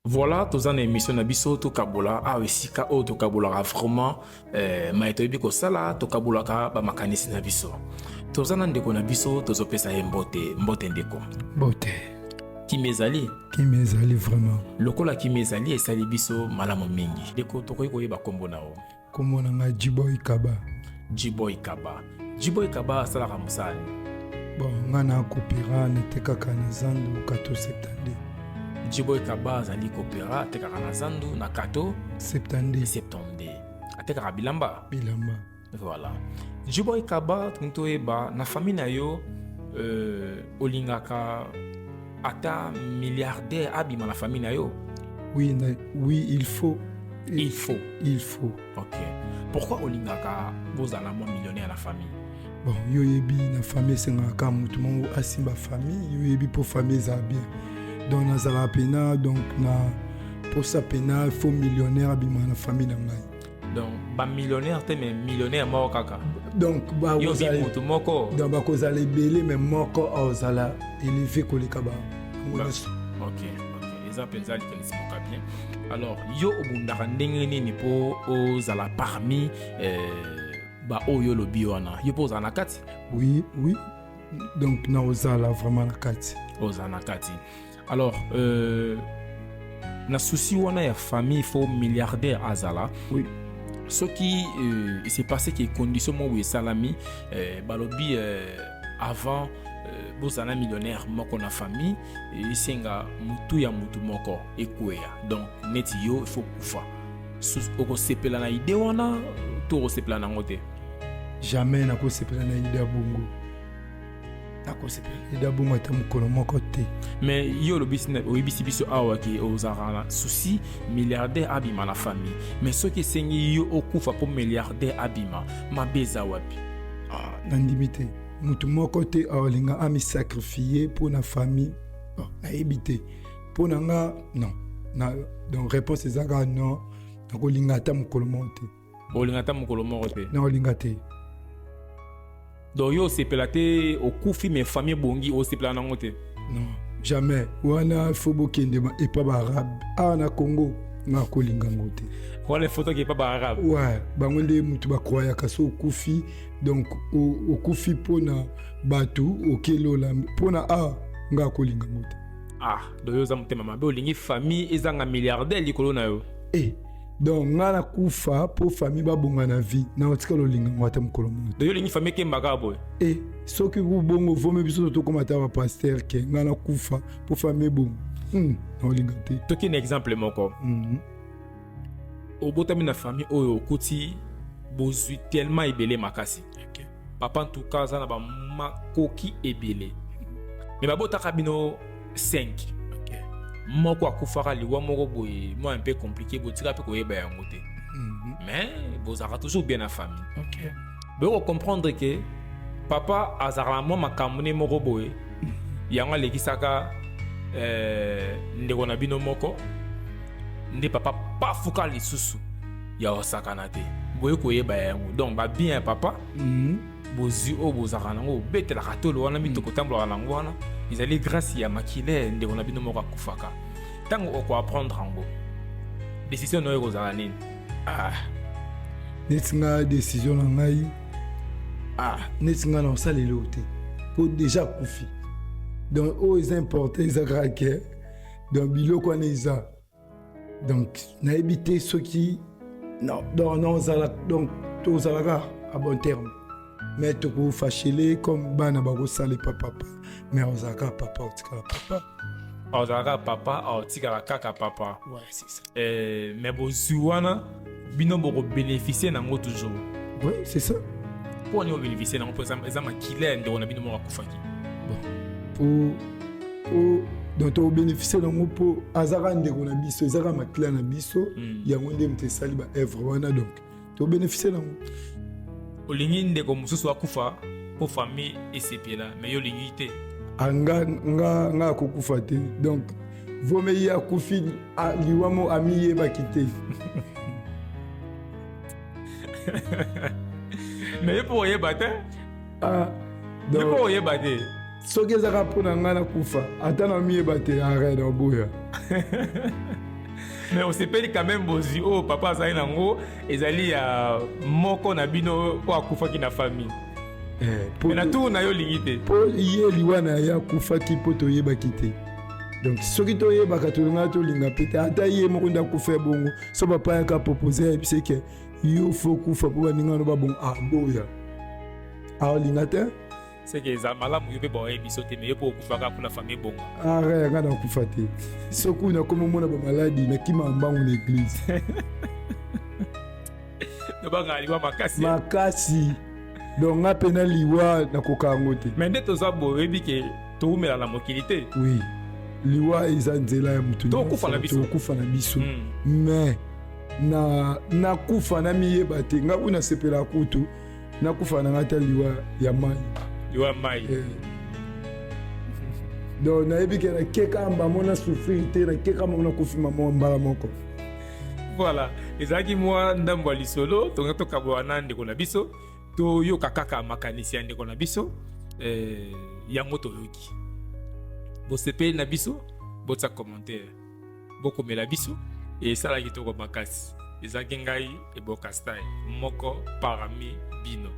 Voilà, toza na émission na biso tokabola awa esika oyo tokabolaka vraiment eh, maye toyebi kosala tokabolaka bamakanisi na biso. Toza na ndeko na biso tozopesa ye mbote. Mbote ndeko. Mbote. Kimia ezali? Kimia ezali vraiment. Lokola kimia ezali esali biso malamu mingi. Ndeko, tokoki koyeba kombo na yo? Kombo na ngai Jiboy Kaba. Jiboy Kaba. Jiboy Kaba asalaka mosala nini? Bon, ngai na kopera natekaka na zandu Kato 72. Jiboy Kaba azali kopera atekaka na zandu na Kato 72. 72. Atekaka bilamba? Bilamba. Voilà. Jiboy Kaba, tolingi toyeba na famille na yo olingaka ata milliardaire abima na famille na yo? Oui, na, oui, il faut. Il faut. Il faut. Ok. Pourquoi olingaka bozala mwa millionnaire na famille? Bon, yo yebi na famille esengaka kaka motu moko asimba famille, yo yebi mpo famille ezala bien. Donc nazalaka pena donc na posa pena faut millionnaire abima na famille na ngai. Donc ba millionnaire te mais millionnaire moko kaka. Donc ba yo motu moko. Donc bakozala ebele mais moko azala élevé koleka ba nyonso. Ok, ok. Eza mpenza likanisi moko bien. Alors yo obundaka ndenge nini mpo ozala parmi ba oyo olobi wana? Yo mpo ozala na kati? Oui, oui. Donc na ozala vraiment na kati. Ozala na kati. Alors na souci wana ya famille faut milliardaire azala. Oui. Soki il s'est passé que condition moko esalami balobi avant bozala millionnaire moko na famille esenga mutu ya mutu moko ekweya. Donc neti yo il faut kufa. Okosepela na idée wana to okosepela nango te? Jamais nakosepela na idée ya bongo. Nakosepela na idée ya bongo ata mokolo moko te. Mais yo oyebisi biso awa ke ozalaka na souci milliardaire abima na famille. Mais soki esengi yo okufa po milliardaire abima, mabe eza wapi? Ah, nandimi te. Mutu moko te aolinga amisacrifier po na famille. Bon, nayebi te. Po na nga, non. Na, donc réponse eza kaka non. Nakolinga ata mokolo moko te. Olinga ata mokolo moko te? Nakolinga te. Donc yo osepela te okufi mais famille ebongi osepela nango te? Non, jamais. Wana faut bokende epa ba arabe. Awa na Congo nga kolinga ngo te. Wana faut toke epa ba arabe. Ouais, bango nde mutu ba croyaka so okufi donc okufi pona batu okelola pona a nga kolinga ngo te. Ah, donc yo oza motema mabe olingi famille ezanga milliardaire likolo na yo. Eh, donc nga nakufa po famille babonga na vie na otikala olinga ngo ata mokolo moko. Donc yo olingi famille ekemba kaka boye? Eh, soki bongo vomi biso tokóma ata ba pasteur ke nga nakufa po famille ebonga. Naolinga te. Toki na exemple moko. Obotami na famille oyo okuti bozwi tellement ebele makasi. Okay. Papa en tout cas aza na ba makoki ebele. Mais babotaka bino 5. Okay. Moko akufaka liwa moko boye, moi un peu compliqué, botika pe koyeba yango te. Mais bozalaka toujours bien na famille. Okay. Boyoko comprendre que papa azalaka na mwa makambo ne moko boye, yango alekisaka ndeko na bino moko, nde papa pafuka lisusu ya osakana te. Boye koyeba yango. Donc ba bien ya papa, bozwi oyo bozalaka nango, obetelaka tolo wana, mituka otambolaka nango wana, ezali grâce ya makila ya ndeko na bino moko akufaka. Ntango okoapprendre yango, décision na yo ekozala nini? Ah, neti nga décision na ngai, ah, neti nga na osala eloko te po déjà akufi. Donc oyo eza important eza kaka ke donc biloko wana eza donc nayebi te soki non, donc non, ozala, donc tozalaka à bon terme mais tokofachele comme bana bakosala epa papa, mais ozalaka papa, otikala papa. Ozalaka papa, otikala kaka papa. Ouais, c'est ça. Mais bozwi wana bino bokobénéficier nango toujours. Ouais, c'est ça. Mpo nini bobénéficier nango? Mpo eza makila ya ndeko na bino moko akufaki. Bon, po, po, donc tobénéficier nango mpo azaka ndeko na biso, ezaka makila na biso, yango nde moto esali ba œuvre wana, donc tobénéficier nango. Olingi ndeko mosusu akufa mpo famille esepela, mais yo olingi te. Ah, nga, nga, nga akokufa te. Donc vome ye akufi, ah, liwa mo amiyebaki te. Mais ye mpo oyeba te. Ah, Ye donc, mpo oyeba te. Soki ezaka mpo na ngai nakufa, ata namiyeba te, arrête, oboya. Mais osepeli quand même bozwi oyo papa azali nango ezali ya moko na bino oyo akufaki na famille. Mais na tour na yo olingi te. Mpo ye liwa na ye akufaki mpo toyebaki te. Donc soki toyebaka, tolingaka tolinga mpe te. Ata ye moko nde akufa ya bongo, so papa yaka propose, ayebisi ke yo faut kufa mpo baninga no babongo, aboya, aolinga te. Seke eza malamu yo mpe baoyebi biso te, mais yo mpe okufaka mpona famille ebonga. Ara yanga nakufa te. Soki nakoma omona bamaladi, nakima mbangu na église. Tobangaka liwa makasi. Makasi. Donc nga mpe na liwa nakoka yango te. Mais nde toza boye, oyebi ke towumela na mokili te. Oui, liwa eza nzela ya motu. Tokokufa na biso. Tokokufa na biso. Mais na nakufa na miyeba te. Nga kuna nasepela kutu nakufa na nga ta liwa ya mai. Liwa ya mai. Eh. Donc nayebi ke nakeka mbamo na souffrir te, nakeka mamo nakufi mamo mbala moko. Voilà, ezalaki mwa ndambo ya lisolo tonga tokabola na ndeko na biso, toyoka kaka makanisi ya ndeko na biso. Yango toyoki, bosepeli na biso, botia commentaire, bokomela biso, esalaki kitoko makasi. Ezalaki ngai Eboka Style, moko parmi bino.